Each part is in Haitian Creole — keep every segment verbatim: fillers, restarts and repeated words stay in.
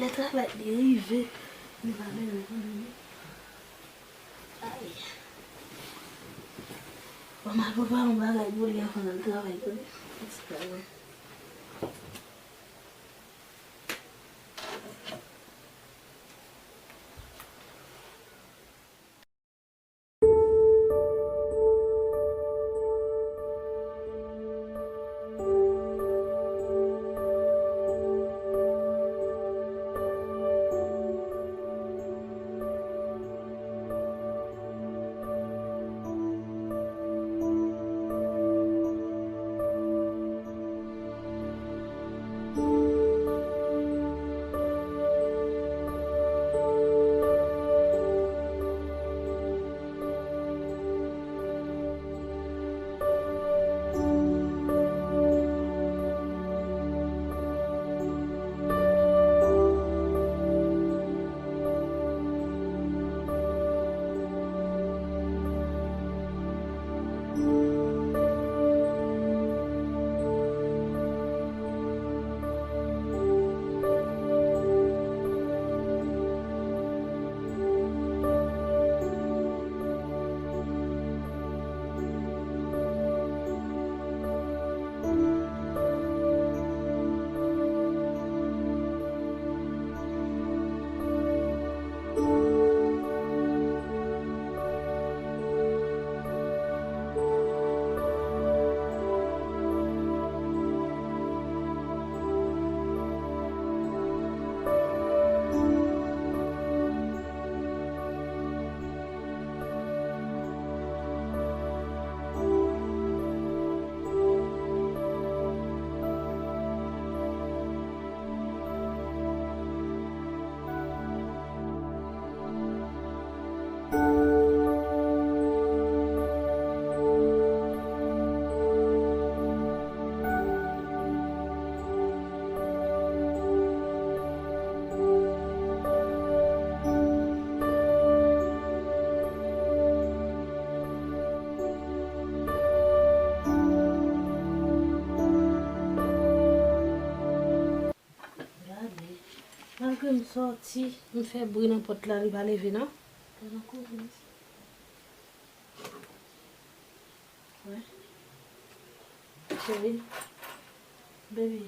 Lè travay li rive, li pa bezwen konnen non. Ay. Bon, m al prepare yon bagay pou li anvan l al travay, tande. Ti bagay. Gade, malgre m sòti, m fè bri nan pòt la, li pa leve non. Gade kouri mesye. Wè. Cheri. Baby.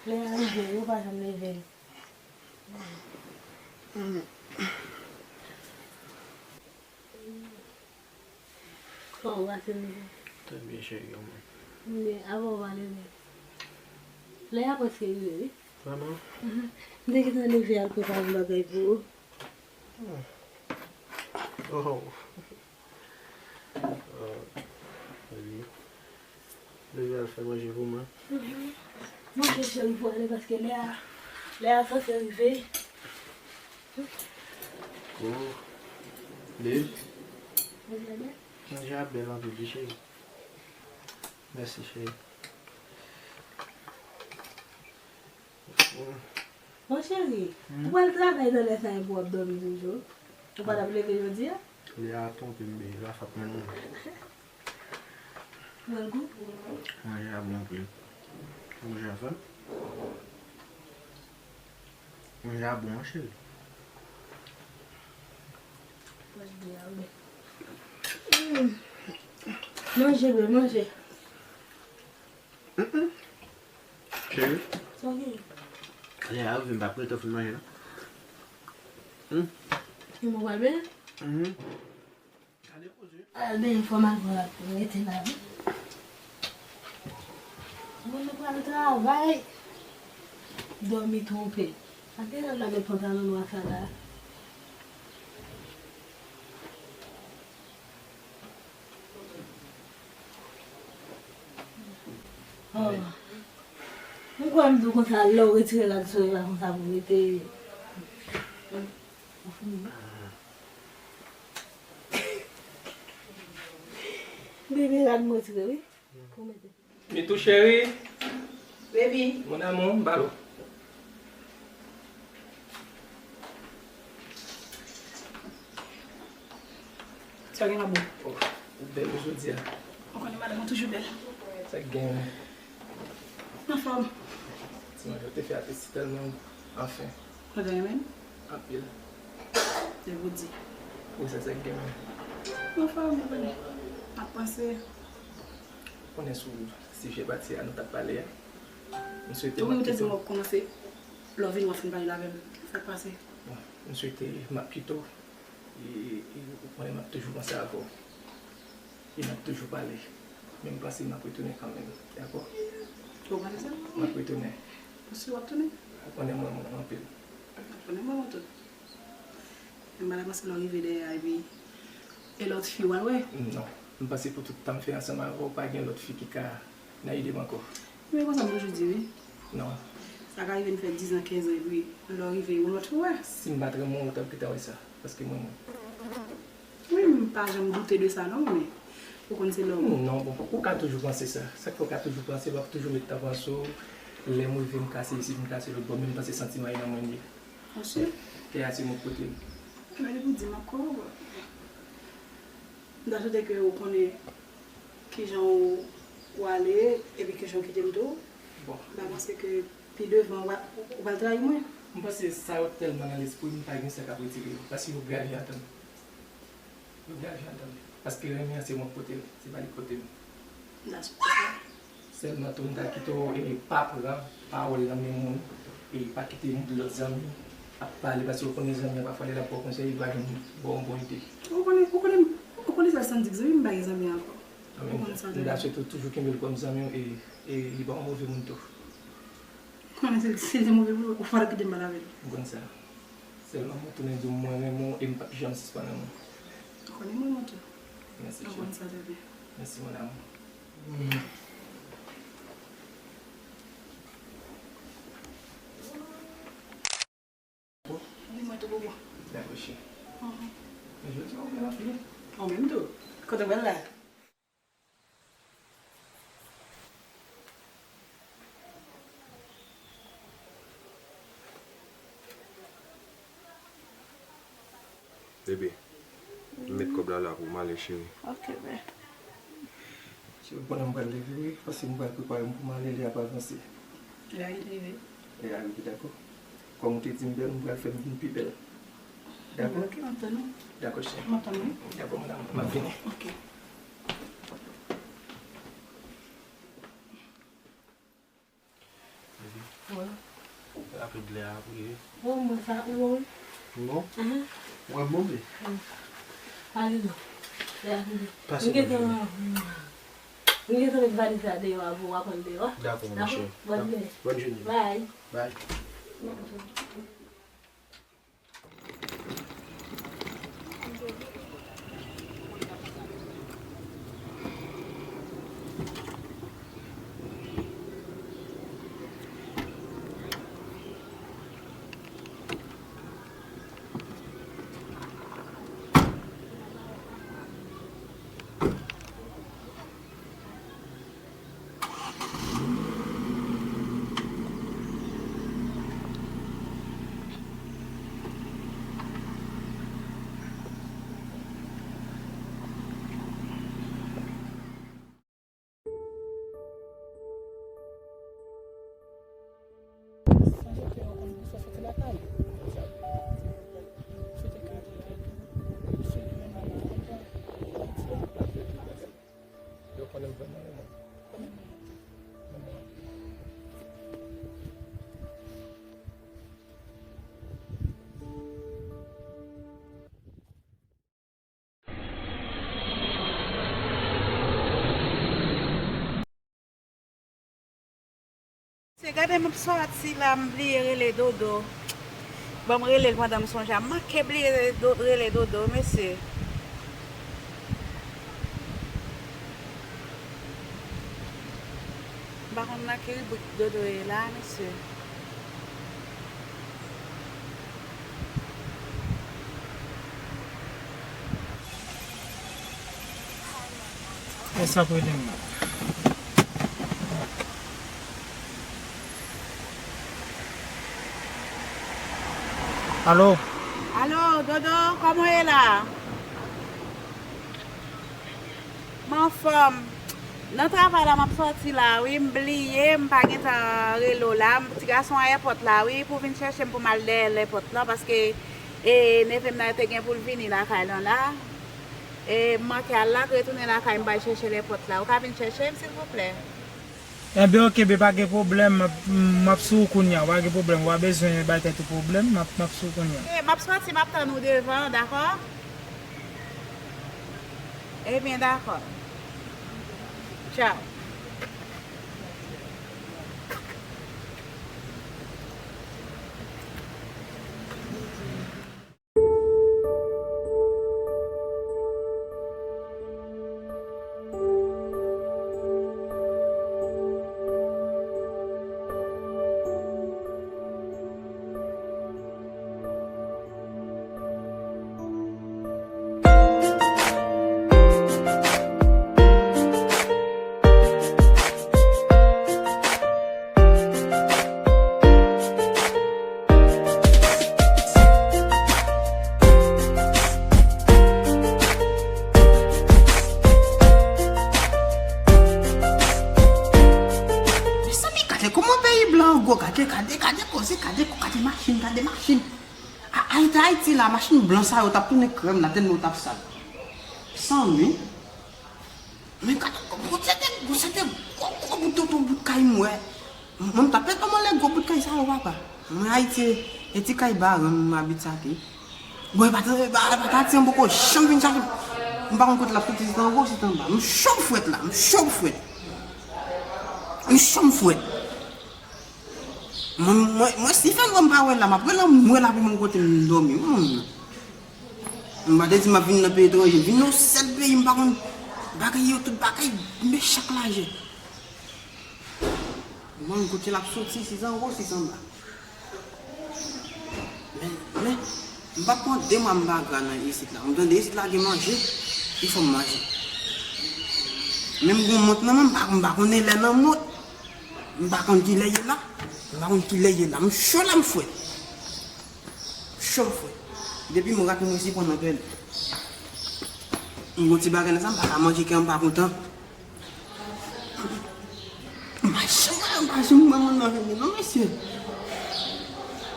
Lè a rive, yo pa janm leve l. Kòman w pase l? Trè byen, cheri, kòman? Mwen, avan w pale mwen. Lè a prèske rive, wi. Vrèman? Mhm. M te gentan leve al prepare yon bagay pou ou. Hmm. Oh. Oh. Wi. Leve al fè manje pou mwen. Mhm. Manje cheri pou ale paske lè a, lè a sanse rive. Oh. Babe. Manje a bèl. Manje a bèl anpil wi, cheri. Mèsi, cheri. Mm. Bon, cheri, hmm? Ou pral travay nan lè sa a epi w ap dòmi toujou? Ou pa t ap leve jodi a? Lè a twonpe m, babe, la fap mwen non. Ou wè l gou? Manje a bon anpil. Manje a fè? Manje a bon, wi, cheri. Manje, bebe, manje. Mm-mm. Cheri. Sa w gen? Lè a rive, m p ap rete w fin manje non. Hmm? Ou pral benyen? Mhm. Al benyen fò m al pran rad pou m rete la wi. Bon, nou pral travay. Dòmi twonpe. Gade lòt la met pantalon nwa sa la. Oh. Mwen kwè m di w konsa, lè w retire rad sou yo la konsa pou mete. Bebe, rad mwen retire, wi. Pou mete. Mitou cheri. Baby. Mon amour, m ba l ou. Sa gen la bon. Oh, ou bèl wi jodi a. Ou konnen madanm ou toujou bèl. Sa k gen? Anfòm. Ti manje, ou te fè apeti tèlman, anfen. Ou te renmen? Anpil. Se pou di. Ou sa, sa k gen menm? Anfòm, ou konnen. M ap panse. Ou konnen sou sijè pati a nou t ap pale a. M swete... Wi, ou te di m w ap kòmanse. Lè w vini, w ap fin pale l avè m. Sa k pase? Bon, m swete m ap kite w. E, e ou konnen m ap toujou panse avè w. E n ap toujou pale. Men m panse m ap retounen kanmenm. Dakò? Ou panse sa? M ap retounen. Ou si w ap tounen? Ou konnen m renmen w anpil. Ou konnen m renmen w tou. Men m pa ta panse lè w rive dèyè a, epi e lòt fi w al wè? Non. M panse pou tout tan m fè ansanm avè w, pa gen lòt fi ki ka nan ide m ankò. Men konsa m toujou di wi. Non. Sa ka rive n fè diz an, kenz an, epi lè w rive, yon lòt fi w wè. Si m pa t renmen w, ou t ap gentan wè sa. Paske mwen menm. Wi, m pa janm doute de sa non, men ou konn se lòm. Non, bon, ou ka toujou panse sa. Sa k fè w ka toujou panse, w ap toujou met tan panse w. Lè m rive, m kase isit, m kase lòt bò, men m panse santiman e nan mwen li ye. Ou si? Kè a se mwen k pote l. Men li pou di m ankò. M ta swete ke ou konnen kijan ou, ou ale, epi kijan ou kite m tou. Bon. M pa panse ke pi devan ou va, ou pral trayi mwen. M panse sa yo tèlman nan lespri m, pa gen sa k ap retire yo. Paske yo grav antann. Yo grav antann. Paske renmen an se mwen k pote l, se pa li k pote m. M ta swete sa. Sèlman tou, m ta kite w, e pa pran pawòl nan men moun, e pa kite lòt zanmi ap pale, paske ou konnen zanmi an pafwa lè l ap ba w konsèy, li pa janm ba w yon bon ide. Ou konnen, ou konnen, ou konnen sa santi k zanmi, m pa gen zanmi ankò. Ou konn sa deja. M ta swete w toujou kenbe l kòm zanmi w, e, e li pa yon move moun tou. Ou konnen si, si l te move pou ou, ou pa t ap kite m pale avè l. M konn sa. Sèlman mwen tounen di w mwen renmen w e m p ap janm sispann renmen w. Ou konnen mwen renmen w tou. Mèsi, cheri. Ou konn sa trè byen. Mèsi, mon amour. Di mwen tou pou mwen. Dakò, cheri. Mhm. Men jodi a ou bèl anpil. Ou menm tou. Kote w pral la? Bebe, m met kòb la la pou m ale, cheri. Ok, bè. Cheri, ou konnen m pral leve wi, paske m pral prepare m pou m ale, lè ap avanse. Lè a rive. Lè a rive, dakò. Kòm ou te di m bèl, m pral fè m vin pi bèl. Dakò? Ok, m ap tann ou. Dakò, cheri. M ap tann ou. Dakò, mon amour, m ap vini. Ok. Wi. Rapid lè a pou ye. Bon, mwen sa, ou bon, wi. Bon? Mhm. Ou wè m bon, wi. Mm. Ale non. Lè a fini. Pase. M gentan, m gentan met valiz la deyò a pou w ap pran l deyò. Dakò, mon cheri. Dakò? Bòn jounen. Bòn jounen. Bye. Bye. Yo konnen m vrèman renmen w. Se gade m ap sòti la, m bliye rele Dodo. Ban m rele l pandan m sonje a. M manke bliye do-, rele Dodo, mesye. M pa konn nan ki ribrik Dodo ye la, mesye. Èske w ap rele m nan? Alo? Alo, Dodo, kòman w ye la? M anfòm. Nan travay la, m ap sòti la, wi, m bliye, m pa gen tan rele w la. Ti gason an èpòt la, wi, pou vin chèche m pou m al dèyè lèpòt la, paske, e, neve m nan te gen pou l vini lakay lan la. E, m manke al la, retounen lakay m, bay chèche lèpòt la. Ou ka vin chèche m, silvouplè? Enben, oke, be pa gen pwoblèm, m ap, m ap sou ou kounye a, ou pa gen pwoblèm, ou pa bezwen bay tèt ou pwoblèm, m ap, m ap sou ou kounye a. E, m ap sòti, m ap tann ou devan, dakò? Ebyen, dakò. Tchaw. Mezanmi, gade kòman peyi blan an gwo, gade, gade, gade koze, gade, gade machin, gade machin. A, Ayiti, Ayiti la, machin blan sa yo t ap tounen krèm la, tèlman yo t ap sal. Mezanmi. Men gade, gwo, se te, gwo, se te gwo, gwo bout tonton bout kay m wè. Mwen, m t ap pè kòman lè gwo bout kay sa yo, papa. Mwen, Ayiti, e ti kay baran m abit sa ke. Bon, e pa t, e pa, e pa t Ayiti an poko janm vin chache m. M pa konn kote l ap soti, si t anwo, si t anba. M cho m frèt la, m cho m frèt. M cho m frèt. Mwen, mwen, mwen, si fè lwa m pa wè l la, m ap rele, m wè l ap mwen kote m dòmi. Mwen, m pa te di m ap vin nan peyi etranje. Vin nan sèl peyi, m pa konn bagay yo, tout bagay mechan k lajè. Mwen, kote l ap soti, si s anwo, si s anba. Men, men, m p ap pran de mwa m pa gra nan isit la. M tande isit la gen manje, li fò m manje. Men m gon mont nan men m, m pa, m pa konnen lè nan mont. M pa konn ki lè ye la. M pa konn ki lè ye la. M cho la, m frèt. M cho, m frèt. Depi m rat, m resi pran nan pèl. M gon ti bagay nan sa, m pa ka manje, kè m pa kontan. M pa janm, m pa janm wè moun nan vini non, mesye.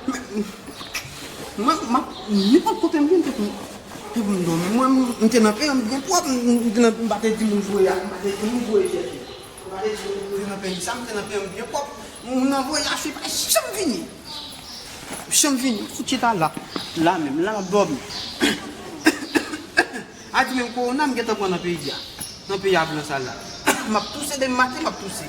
Men, mwen, m ap, nenpòt kote m vin, se pou, se pou m dòmi. Mwen, m, m te nan peyi m byen pwòp, m, m te nan, m pa te di moun voye, m pa te di moun voye chèche. M pa te di moun voye nan peyi sa, m te nan peyi m byen pwòp. Moun nan voye achte, pa janm vini. Janm vini, m fout chita la. La menm, la m ap dòmi. A di menm kowona m gentan pran nan peyi a. Nan peyi a blan sa la. M ap touse demen maten, m ap touse.